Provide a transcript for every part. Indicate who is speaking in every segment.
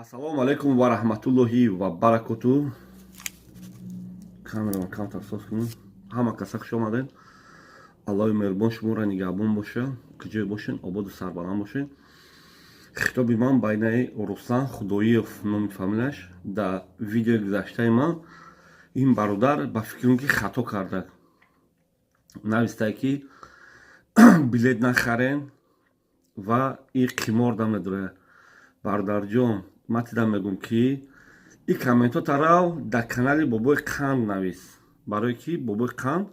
Speaker 1: Ассалому алайкум ва раҳматуллоҳи ва баракоту. Камерама камтар соз кунем. Ҳама каса хуш омадед. Аллоҳи меҳрубон шуморо нигаҳбон боша. Куҷое бошен, ободу сарбаланд бошен. Хитоби ман байнаи Руслан Худоиев, номи фамилияш. Дар видеои гузаштаи ман ин бародар ба фикрам, ки хато карда навистае, ки билет нахарен ва и қимор дам медорад. Бародарҷон, ман тидам мегӯм, ки и комментҳо тарав дар канали Бобои Қанд навис, барое ки Бобои Қанд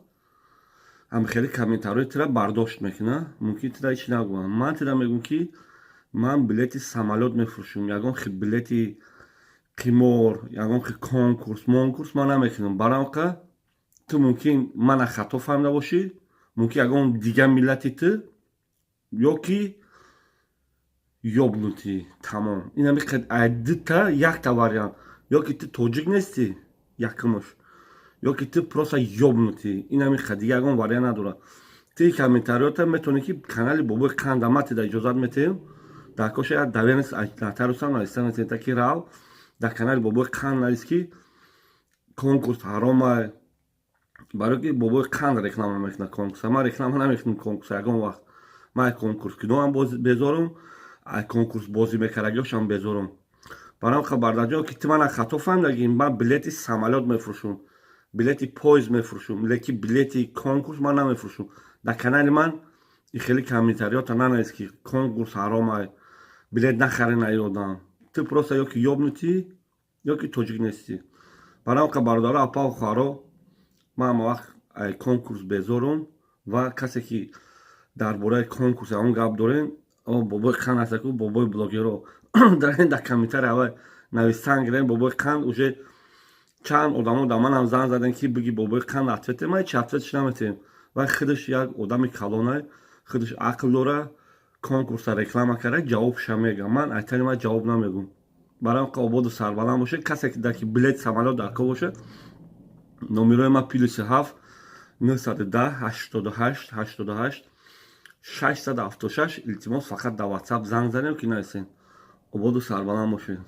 Speaker 1: ҳам хеле комментарҳои тира бардошт мекунад. Мумкин тира ҳеч нагӯям. Ман тира мегӯм, ки ман билети самолёт мефурӯшам, ягон хел билети қимор, ягон хел конкурс монкурс ман намекунам. Барои ту мумкин мана хато фаҳмида бошӣ, мумкин ягон дигар миллати ту ё ки ёбнутый. Тамом, инами дута якта вариант: ё ки ту тоҷик нестӣ, якумаш, ё ки ту просто ёбнутый. Инами дига ягон вариант надорад. Ти комментариёта метавонӣ, ки канали Бобои Қанда ма тида иҷозат метиҳем, дар коша як доверенность нотариусам нависта метиҳем, та ки рав, дар канали Бобои Қанд навис, ки конкурс ҳаромай, барое ки Бобои Қанд реклама мекунад конкурса. Ман реклама намекунам конкурса ягон вақт. Ман конкурс киноам безорум, конкурс бозӣ мекардагиошам безорум. Барои бародарҷон, ки ту мана хато фаҳмидаги, ман билети самолёт мефурӯшум, билети поезд мефурӯшум, лекин билети конкурс ман намефурӯшум. Дар канали ман и хеле комментариёта нанавис, ки конкурс ҳаромай, билет нахарен. Ай одам ту просто ё ки ёбнутый, ё ки тоҷик нестӣ. Барои бародаро, апаву хоҳаро, ман ҳама вақт конкурс безорум ва касе ки дар бораи конкурс он гап дорем, Бобои Қанд ҳаста ку, бобои блогеро, дарен, дар комментария аввал навистан гирем. Бобои Қанд уже чанд одамо дар манам занг задем, ки биги Бобои Қанд ответе. Ман ҳеч ответш наметиҳем. Вай худаш як одами калонай, худаш ақл дора, конкурса реклама карда, ҷавобша мегам. Ман айтани ман ҷавоб намегум. Барои ободу сарбаланд бошед. Касе ки дар ки билет самолёт дар ко бошад, номерои ман +7 910 88 88 676. Илтимос, фақат дар Ватсап занг занем, ки нависем. Ободу сарбаланд бошед.